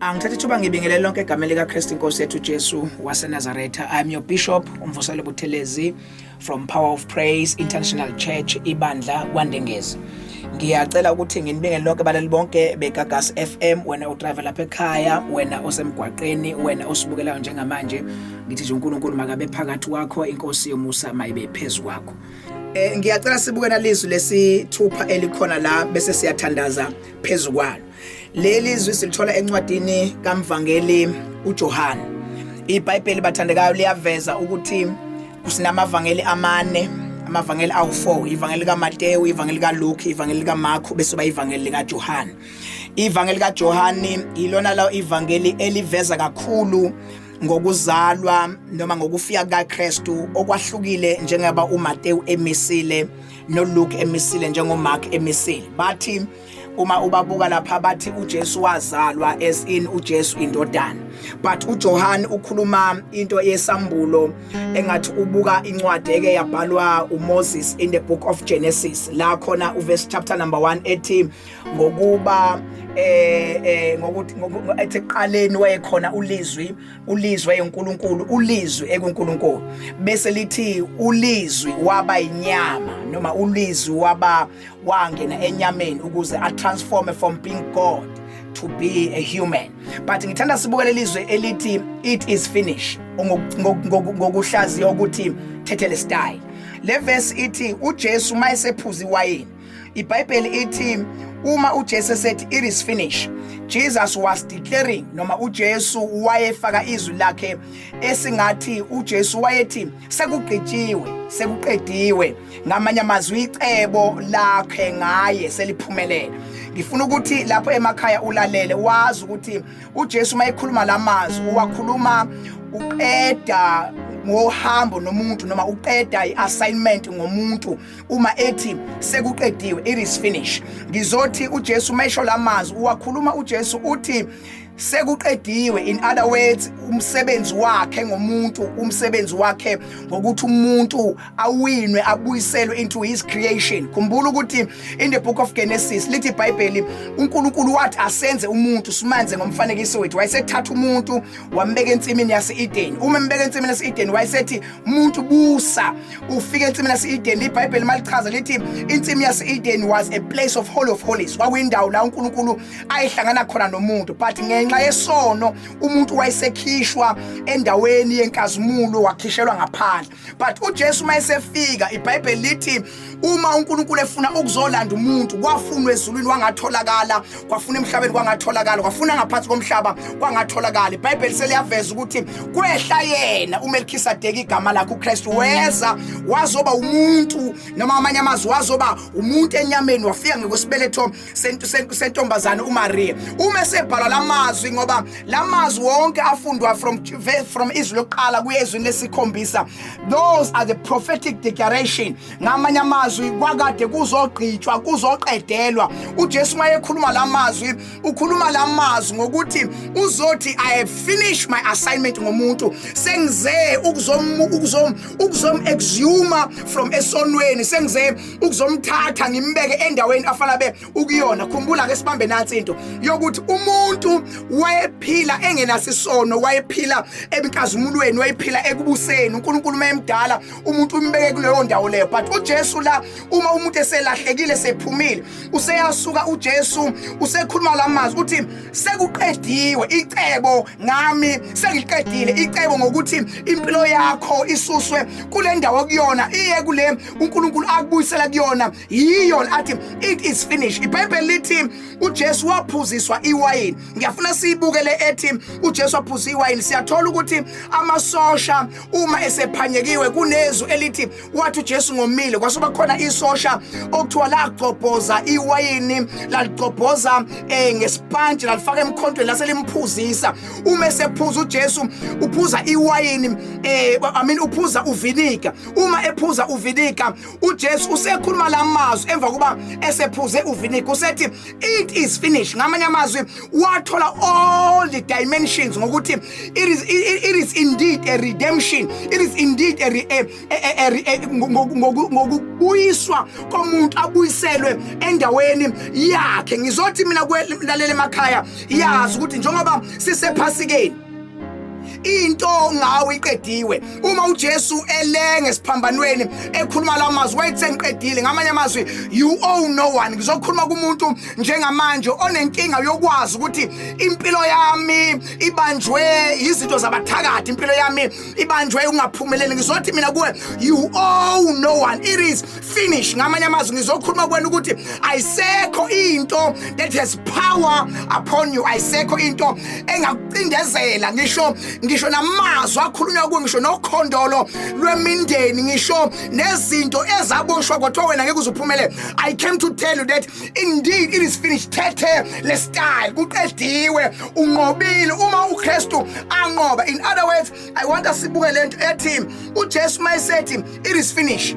Angithatha ithuba ngibingelele lonke egameni likaKristu inkosi yethu Jesu waseNazaretha. I'm your bishop uMvuselo Buthelezi from Power of Praise International Church ibandla kwaNdengezi. Ngiyacela ukuthi nginibingelele lonke balali bonke beGagasi FM, wena udriver lapha ekhaya, wena osemgwaqeni, wena osibukelayo njengamanje. Ngithi nje uNkulunkulu makabe phakathi kwakho, inkosi yomusa mayibe phezu kwakho. Ngiyacela sibuke nalizwi lesithupha elikhona la bese siyathandaza phezu kwalo. Leli zwi silithola encwadini kaMvangeli uJohane. IBhayibheli bathandekayo liyaveza ukuthi kusinamavangeli amane, amavangeli awu4, ivangeli kaMateyu, ivangeli kaLuke, ivangeli kaMarko bese ba ivangeli likaJohane. Ivangeli kaJohane ilona la ivangeli eliveza kakhulu ngokuzalwa noma ngokufika kaKristu okwahlukile njengoba uMateyu emisile noLuke emisile njengoMark emisile. Bathi uma ubabuka lapha bathi uJesu wazalwa as in uJesu indodana, but uJohn ukhuluma into yesambulo engathi ubuka incwadi eke yabhalwa uMoses in the book of Genesis, la khona uverse chapter number 1 ethi ngokuba ngokuthi ethi ekuqaleni wayekhona ulizwi, ulizwi enkulunkulu, ulizwi ekuNkulunkulu, bese lithi ulizwi waba inyama noma ulizwi waba wangena enyameni ukuze atransforme from being God to be a human. But ngithanda sibukele lizwe elithi it is finished ngokuhlaziya ukuthi thethele style. Le verse ithi uJesu mayesephuza iwayini, iBhayibheli ithi uma uJesu esethi it is finished, Jesus was declaring noma uJesu wayefaka izwi lakhe esingathi uJesu wayethi sekugqitshiwe, sekuqediwe. Ngamanye amazwi icebo lakhe ngaye seliphumelele. Ngifuna ukuthi lapho emakhaya ulalele wazi ukuthi uJesu mayekhuluma lamazwi uwakhuluma uqeda ngohambo nomuntu noma uqeda iassignment ngomuntu uma ethi sekuqediwe, it is finished. Ngizothi uJesu mayesho lamazwi uwakhuluma, uJesu uthi sekuqediwe. In other words, umsebenzi wakhe ngomuntu, umsebenzi wakhe ngokuthi umuntu awinwe abuyiselwe into his creation. Khumbula ukuthi in the book of Genesis lithi iBhayibheli uNkulunkulu wathi asenze umuntu simanze ngomfanekiso wethu, wayesethatha umuntu wambeka ensimini yase-Eden. Uma embeka ensimini yase-Eden wayesethi umuntu busa ufike ensimini yase-Eden. IBhayibheli malichaza lithi insimi yase-Eden was a place of holy of holies, kwakuyindawo la uNkulunkulu ayihlangana khona nomuntu, but ngenxa yesono umuntu wayesekhishwa endaweni yenkazimulo, wakhishelwa ngaphandle. But uJesu mayesefika, iBhayibheli lithi uma uNkulunkulu efuna ukuzolanda umuntu, kwafunwa ezulwini wangatholakala, kwafuna emhlabeni kwangatholakala, kwafuna ngaphansi komhlaba kwangatholakala. IBhayibheli seliyaveza ukuthi kwehla yena uMelkisedeki, igama lakhe uKristu, weza wazoba umuntu, noma amanye amazwi wazoba umuntu enyameni, wafika ngokwesibeletho sentombazane uMaria. Uma esebhalwa lamazwi, ngoba lamazwi wonke afundwa from izwi lokuqala kuye ezwini lesikhombisa, those are the prophetic declaration. Ngamanye amazwi kwakade kuzogqitshwa, kuzoqedelwa. uJesu mayekhuluma lamazwi ukhuluma lamazwi ngokuthi uzothi I have finished my assignment ngomuntu, sengize ukuzom ukuzom ukuzom exhume from esonweni, sengize ukuzomthatha ngimbeke endaweni afana be ukuyona. Khumbula ke sibambe nansi into yokuthi umuntu wayephila engenasisono, wayephila ebinkazimulweni, wayephila ekubuseni. uNkulunkulu mayemdala umuntu umbeke kuleyo ndawo leyo, but uJesu la uma umuntu eselahlekile sephumile useyasuka, uJesu usekhuluma lamazwi uthi sekuqediwe icebo ngami, sengiliqedile icebo ngokuthi impilo yakho isuswe kule ndawo kuyona iye kule uNkulunkulu akubuyisela kuyona. Yiyo athi it is finished. IBhayibheli lithi uJesu waphuziswa iwayini. Ngiyafuna siyibukele ethi uJesu waphuza iwayini. Siyathola ukuthi amasosha uma esephanyekiwe kunezwi elithi wathi uJesu ngomile, kwasuba khona isosha okuthiwa lagcobhoza iwayini, laligcobhoza ngesipantshi, lalifaka emkhontweni laselimphuzisa. Uma esephuza uJesu uphuza iwayini, I mean uphuza uviniga. Uma ephuza uviniga uJesu usekhuluma lamazwi emva kuba esephuze uviniga, usethi it is finished. Ngamanye amazwi wathola all the dimensions ngokuthi it is indeed a redemption, it is indeed a, a, a, a, a ngokubuyiswa. Ukubuyiswa komuntu abuyiselwe endaweni yakhe. Ngizothi mina kwelalela emakhaya, yazi ukuthi njengoba sisephasikeni, into ngawe iqediwe. Uma uJesu elenge esiphambanweni ekhuluma lamazwi, wayethi, "Sengiqedile." Ngamanye amazwi, you owe no one. Ngizokhuluma kumuntu njengamanje onenkinga yokwazi ukuthi impilo yami ibanjwe izinto zabathakathi, impilo yami ibanjwe ungaphumeleli. Ngizothi mina kuwe, you owe no one, it is finished. Ngamanye amazwi, ngizokhuluma kuwena ukuthi ayisekho into that has power upon you, ayisekho into engakucindezela, ngisho namazwi akhulunywa kuwe, ngisho nokhondolo lwemindeni, ngisho nezinto ezaboshwa kwathiwa wena ngeke uzuphumele. I came to tell you that indeed it is finished. Tetelestai, kuqediwe, unqobile uma uKristu anqoba. In other words, I want us sibuke lento ethi uJesu mayesethi, "It is finished,"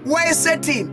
wayesethi,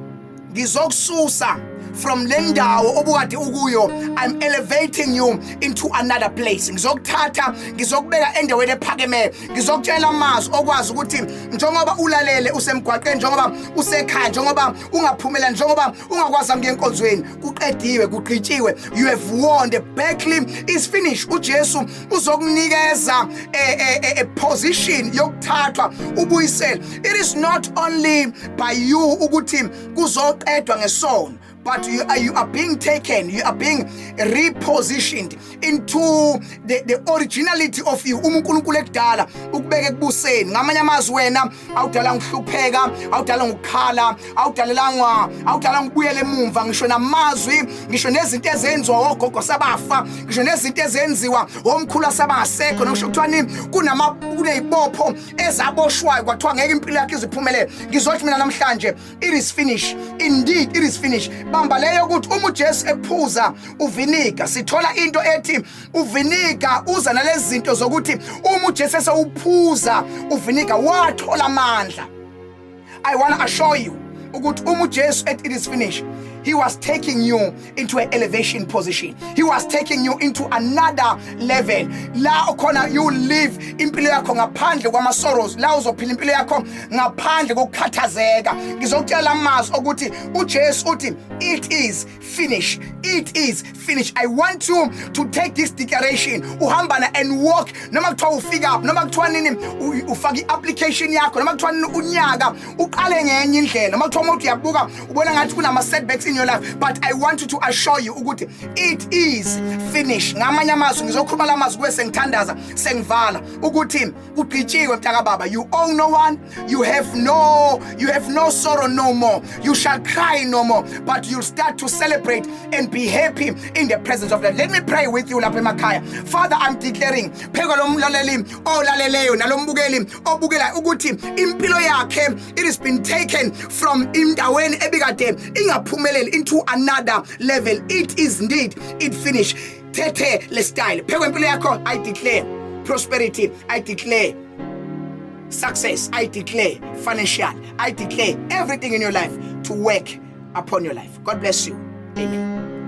"Ngizokususa from le ndawo obukade ukuyo. I'm elevating you into another place. Ngizokuthatha ngizokubeka endaweni ephakemeyo." Ngizokutshela amazwi okwazi ukuthi njengoba ulalele usemgwaqeni, njengoba usekhaya, njengoba ungaphumela, njengoba ungakwazi ukuya enkonzweni, kuqediwe, kugqitshiwe. You have won, the battle is finished. UJesu uzokunikeza a position yokuthathwa ubuyisele. It is not only by you ukuthi kuzoqedwa ngesono, but you are being taken, you are being repositioned into the originality of you. Uma uNkulunkulu ekudala ukubeka ekubuseni, ngamanye amazwi, wena awudala ngihlupheka, awudala ngukukhala, awudalelangwa, awudala ngibuyele emumva. Ngisho namazwi, ngisho nezinto ezenziwa ogogo sabafa, ngisho nezinto ezenziwa omkhulu asabangasekho, ngisho kuthiwa nini, kunama kunezibopho ezaboshwayo kwathiwa ngeke impilo yakhe iziphumelele, ngizothi mina namhlanje, it is finished, indeed it is finished. Bamba leyo ukuthi uma uJesu ephuza uviniga, sithola into ethi uviniga uza nalezi zinto zokuthi uma uJesu esewuphuza uviniga, wathola amandla. I want to assure you ukuthi uma uJesu ethi, "It is finished," he was taking you into an elevation position, he was taking you into another level la khona you live impilo yakho ngaphandle kwama sorrows, la uzophila impilo yakho ngaphandle kokukhathazeka. Ngizokutshela amazwi ukuthi uJesu uthi, "It is finished, it is finished." I want you to take this declaration, uhambana and walk, noma kuthiwa ufika up, noma kuthiwa nini ufaka i-application yakho, noma kuthiwa nini unyaka uqale ngenye indlela, noma kuthiwa uma uthi uyabuka ubona ngathi kunama setbacks in your life, but I want you to assure you ukuthi it is finished. Ngamanye amazwi, ngizokhuluma lamazwi kuwe sengithandaza sengivala ukuthi kugqitshiwe, mntaka baba. You owe no one, you have no sorrow no more, you shall cry no more, but you'll start to celebrate and be happy in the presence of God. Let me pray with you lapha emakhaya. Father, I'm declaring pheka lo mlaleli olaleleyo nalombukeli obukela ukuthi impilo yakhe, it has been taken from indaweni ebikade ingaphumeleli into another level. It is indeed it finished. Tetelestai phekwe impilo yakho. I declare prosperity, I declare success, I declare financial, I declare everything in your life to work upon your life. God bless you. Amen.